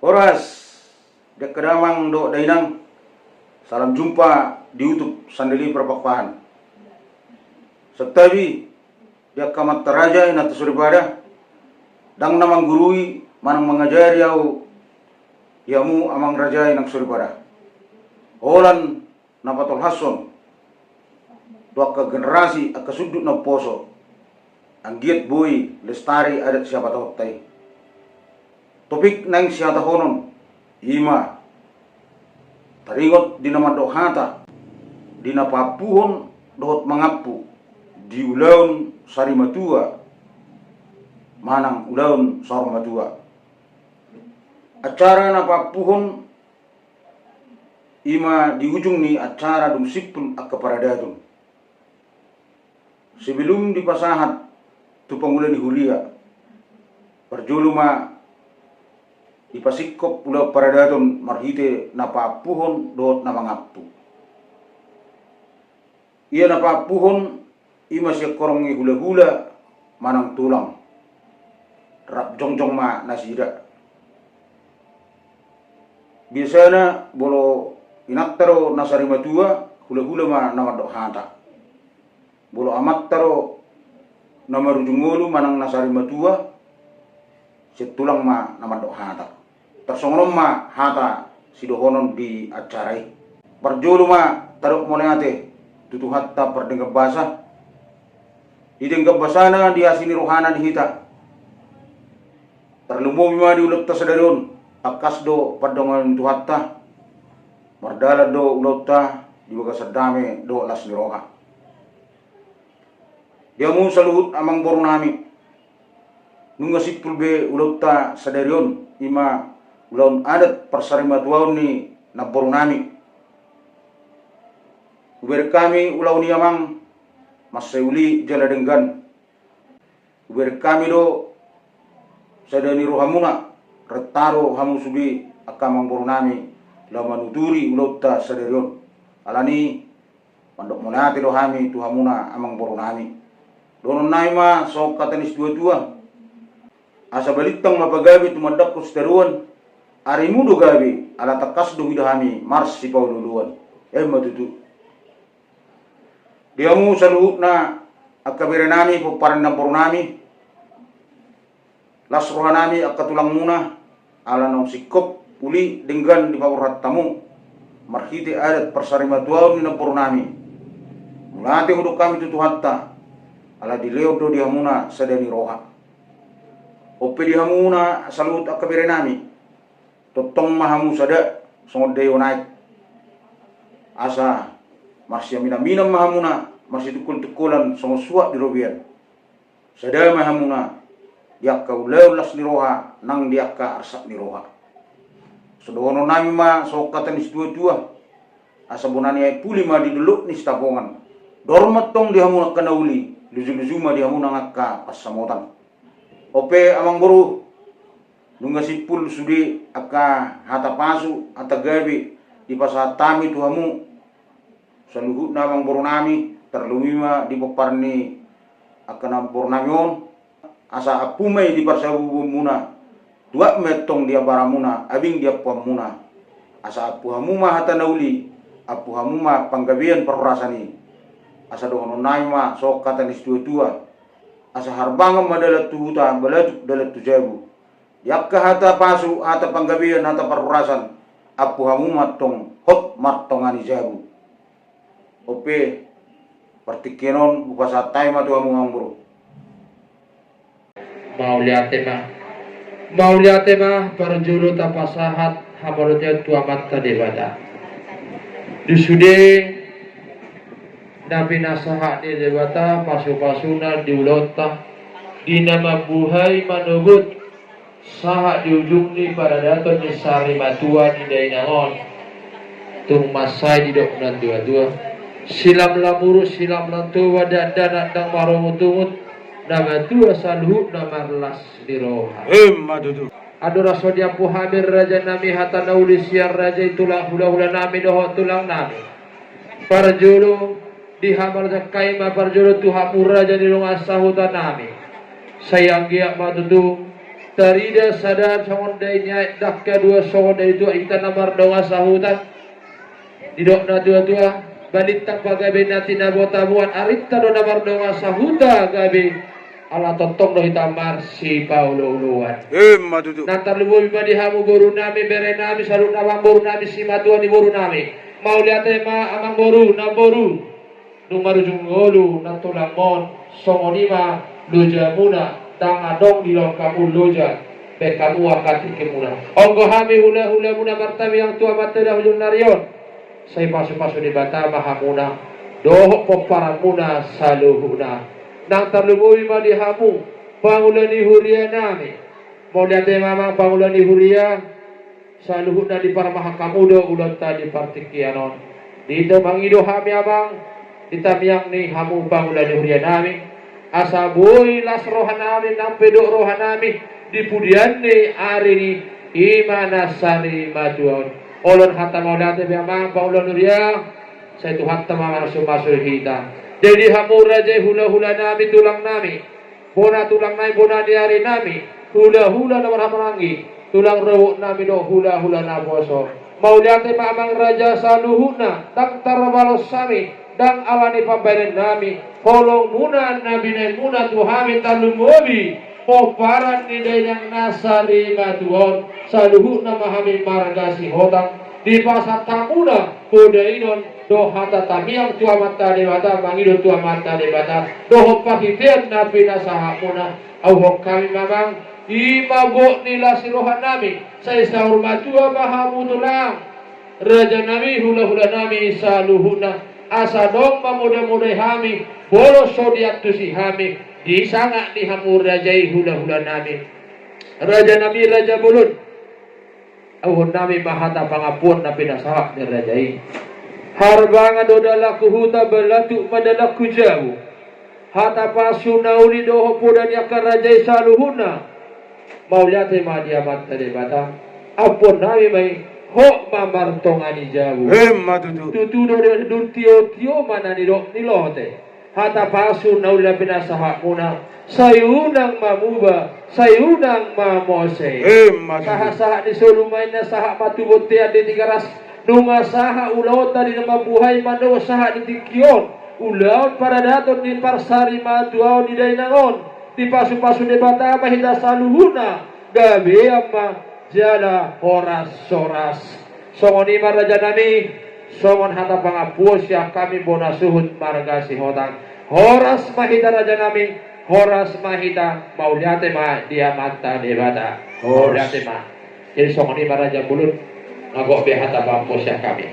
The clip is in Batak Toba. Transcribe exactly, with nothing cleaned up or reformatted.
Horas, di angka damang dohot dainang, salam jumpa di YouTube Sandali Perpakpahan. Santabi, di angka amanta raja inanta soripada, ndang na manggurui manang mangajari ahu di hamu amang raja inang soripada. Holan na patolhashon tu angka generasi angka sundut na umposo, anggiat boi lestari adat sihabatahonta i. Topik naeng sihatahonon i ma taringot di na mandok hata, di na paampuhon dohot mangampu di ulaon sarimatua manang ulaon saurmatua. Acara na paampuhon i ma di ujung ni acara dung simpul angka paradaton. Sebelum dipasahat tu pangula ni huria, parjolo ma dipasingkop ulaon paradaton marhite na paampuhon dohot na mangampu. Ia na paampuhon i ma sian horong ni hulahula manang tulang. Rap jongjong ma nasida. Biasana molo inanta do na sarimatua, hulahula ma na mandok hata. Molo amanta do na marujung ngolu manang na sarimatua, sian tulang ma na mandok hata. Tarsongon on ma hata sidohonon di acara i. Parjolo ma tadok mauliate tu Tuhanta pardenggan basa. Di denggan basana, di asi ni rohana di hita. Tarlumobi ma di ulaonta sadari on, tangkas do pandonganon ni Tuhanta. Mardalan do ulaonta di bagasan dame dohot las ni roha. Di hamu saluhut amangboru nami, nunga simpul be ulaonta sadari on, i ma ulaon adat parsarimatuaon ni namboru nami. Hubereng hami ulaon i amang, mansai uli jala denggan. Hubereng hami do sada ni rohamuna, renta do hamu sude angka amangboru nami laho manuturi ulaonta sadari on. Alani i, mandok mauliate do hami tu hamuna amangboru nami. Dohonon nami ma songon hata ni situatua: Asa balintang ma pagabe tumandangkon sitadoan, arimu do gabe ala tangkas do huida hami marsipaolooloan. Emma tutu. Di hamu saluhutna angka bere nami, pomparan ni namboru nami, las roha nami angka tulangmuna, ala naung singkop uli denggan dipaborhat hamu marhite adat parsarimatuaon ni namboru nami. Mauliate hudok hami tu Tuhanta, ala dilehon do di hamuna sada ni roha. On pe di hamuna saluhut angka bere nami, tongtong ma hamu sada songon daion aek. Asa marsiaminaminan ma hamuna, marsitungkoltungkolan songon suhat di robean. Sada ma hamuna di angka ulaon las ni roha nang di angka arsak ni roha. Asa dohonon nami ma songon hata ni situatua: Asa bona ni aek puli ma di dolok ni Sitapongan. Dor ma tong di hamuna angka na uli, luju-luju ma di hamuna angka pansamotan. On pe amangboru, nunga simpul sude angka hata pasu, hata gabe dipasahat hami tu hamu saluhutna amangboru nami, tarlumobi ma di pomparan ni angka namboru nami on. Asa ampu ma i di parsabubuonmuna, tuak ma i tong di ambaramuna, abing di ampuanmuna. Asa ampu hamu ma hata na uli, ampu hamu ma panggabean parhorasan i. Asa dohonon nami ma songon hata ni situatua: Asa harbangan ma dalan tu huta, balatuk dalan tu jabu. Di angka hata pasu, hata panggabean, hata parhorasan, ampu hamu ma tong hot martonga ni jabu. On pe, partingkian on hupasahat hami ma tu hamu amangboru. Mauliate ma. Mauliate ma, parjolo tapasahat hamaolon tu Amanta Debata. Di sude na pinasahat ni Debata pasupasuna di ulaonta, di na mambuhai manogot sahat di ujung ni paradaton ni sarimatua ni dainang on. Tung mansai didok natuatua: Silamlam urus, silamlam toba, dakdanak ndang marungutungut, na matua saluhutna marlas ni roha. Emma tutu. Andorang so diampu hami raja nami hata na uli sian raja i, tulang, hulahula nami dohot tulang nami, parjolo dihamar jangkai ma parjolo tu hamu raja ni dongan sahuta nami. Sai anggiat ma tutu Tarida sada songon dai ni aek, dangka dua songon dai tuak, hita na mardongan sahutan. Didok na tua-tua, balintang pagabe na tinabotaboan, arinta do na mardongan sahuta gabe. Ala tongtong do hita marsipaolo-oloan. Ima tutu. Na tarlumobi ma di hamu boru nami, bere nami, saluhutna amang boru nami, simatua ni boru nami. Mauliate ma amang boru, namboru. Dung marujung ngolu na tulang mon, songon i ma lojamuna, ndang adong di lorongmu loja, baen hamu angka tingkimuna. Anggo hami hula-hulamuna martamiang tu Amanta Debata ujung ni ari on. Sai pasu-pasu Debata ma hamuna dohot pomparanmuna saluhutna. Nang tarlumobi ma di hamu pangula ni huria nami. Mauliate ma amang pangula ni huria. Saluhutna diparmahangka hamu do ulaonta di partingkian on. Di tamiang i do hami amang, di tamiang ni hamu pangula ni huria nami. Asa boi las roha nami, nang pe dok roha nami, di pudian ni ari ni i ma na sari matua on. Olo hata mauliate be amang pangula ni huria, sai Tuhanta ma marmasu-masu hita. Jadi hamu raja i hula-hula nami, tulang nami. Bona tulang nami, bona ni ari nami, hula-hula na marhahamaranggi, tulang rorobot nami dohot hula-hula naposo. Mauliate ma amang raja saluhutna, ndang tarbalos hami, ndang ala ni pambahenan nami, holongmuna na binaenmuna tu hami tarlumobi pomparan ni dainang na sari matua on, saluhutna ma hami marga Sihotang, dipasahat hamuna poda i non dohot hata tamiang tu Amanta Debata, mangido tu Amanta Debata dohot parhitean na pinasahatmuna. Auhon hami ma amang, i ma gok ni las ni roha nami, sai saur matua ma hamu tulang. Raja nami, hula-hula nami saluhutna, asa adong ma moda-modai hami, molo so diantusi hami di sangap ni hamu raja i hula-hula nami. Raja nami, raja bolon. Auhon nami ma hata pangampuon na pinasahat ni raja i. Harbangan do dalanku huta, balatuk ma dalanku jabu. Hata pasu na uli dohot poda ni angka raja i saluhutna. Mauliate ma di Amanta Debata. Ampuon nami ma i, hot ma martonga ni jabu. Ima tutu. Tutu do, dung tio-tio ma na nidok ni lote. Hata pasu na uli na pinasahatmuna, sai unang ma muba, sai unang ma mose. Ima tutu. Sahat-sahat ni solu ma inna, sahat ma tu bontean di Tigaras. Nunga sahat ulaonta di na mambuhai, manogot sahat di tingki on. Ulaon paradaton ni parsari matuaon di dainang on. Dipasu-pasu Debata ma hita saluhutna, gabean ma jala horas-horas. Songon i ma raja nami, songon hata pangampuon sian hami bona suhut marga Sihotang. Horas ma hita raja nami, horas ma hita, mauliate ma di Amanta Debata. Horas. Mauliate ma. Jadi songon i ma raja bolon, na gok be hata pangampuon sian hami.